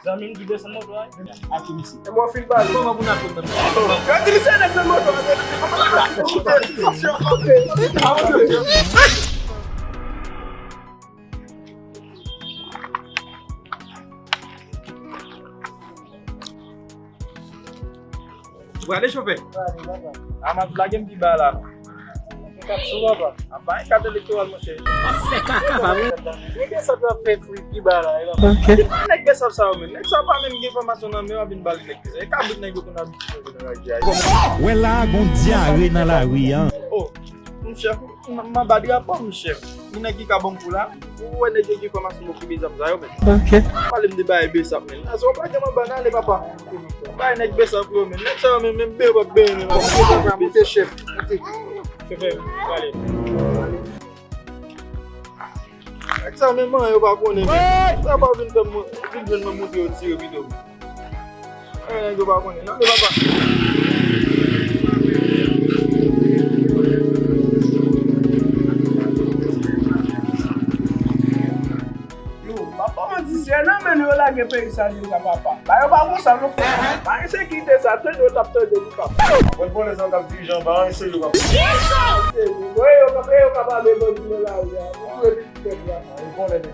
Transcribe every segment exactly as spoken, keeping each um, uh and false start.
Zanmi m ki desann moto a. Ak misye. E mwen fin pale. Kòman pou n ap kontan? Yo di misye desann moto a. Ou prale, chofè? A, m ap lage m pi ba la. Kat sou, papa. A, pa yon kat elektoral, monchè. Ap fè kaka, pa vre? Nèg Bèsap yo ap fè fri pi ba la, e, papa. Ok. Nèg Bèsap sa yo menm. Nèg sa yo pa menm gen enfòmasyon nan men yo, ap vin bale nèg Bèsap. E kabrit nèg yo konn abitye jwe nan radyo a. Wè la, gon dyare nan lari a. Oh, monchè, m, m anba drapo, monchè. Gen nèg ki ka ban m kou la. Ou wè nèg yo gen enfòmasyon okipe zam sa yo, men. Ok. Pale m de bagay Bèsap, men. Nan sa w pa gen manba nan ale, papa. Bay nèg Bèsap yo, men. Nèg sa yo, men, men, ben, ben, ben, men. Monte, chèf. Monte. Chofè, pale. Nèg sa, men, man, yo pa konnen, men. Sa pa vin fè m, vin jwenn mwen montre yo tire pito. Eh, nèg yo pa konnen. N ale, papa. Yo, papa, manti, se nan men nou yo lage peyi sa deja, papa. Ba yo pa konsa, non, frè. Pa ensekirite sa, tande yo t ap tande nou, papa. Bon, bon, lè sa yo t ap dirijan, pa ensekirite, papa. Yo, yo, yo ka pale bandi nan lari a. Yo, yo, yo, yo, yo.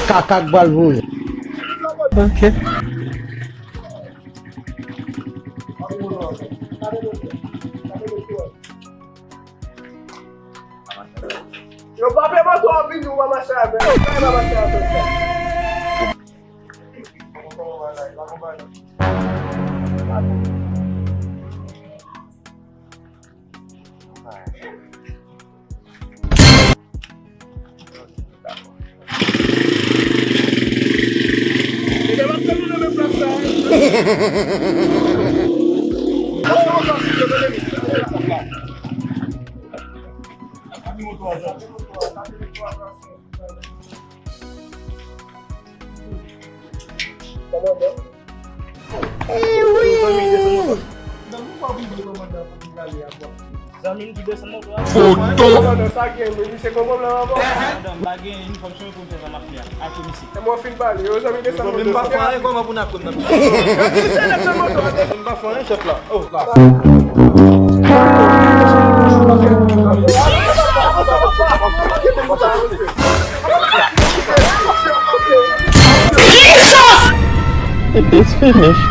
Kaka k pral voye. Ok. Yo pa fè moto a vini, ou pa mache avè l. Ou pa mache avè l. Zanmi m ki desann moto a. Foto. Madanm, pa gen inifòm sou mwen pou m fè sa m ap fè a. Ak misye. E mwen fin pale. Yo, zanmi desann moto a. Kòman pou n ap konn nan? Yo di misye desann moto a. M pa fè anyen, chèf la. Oh. It is finished.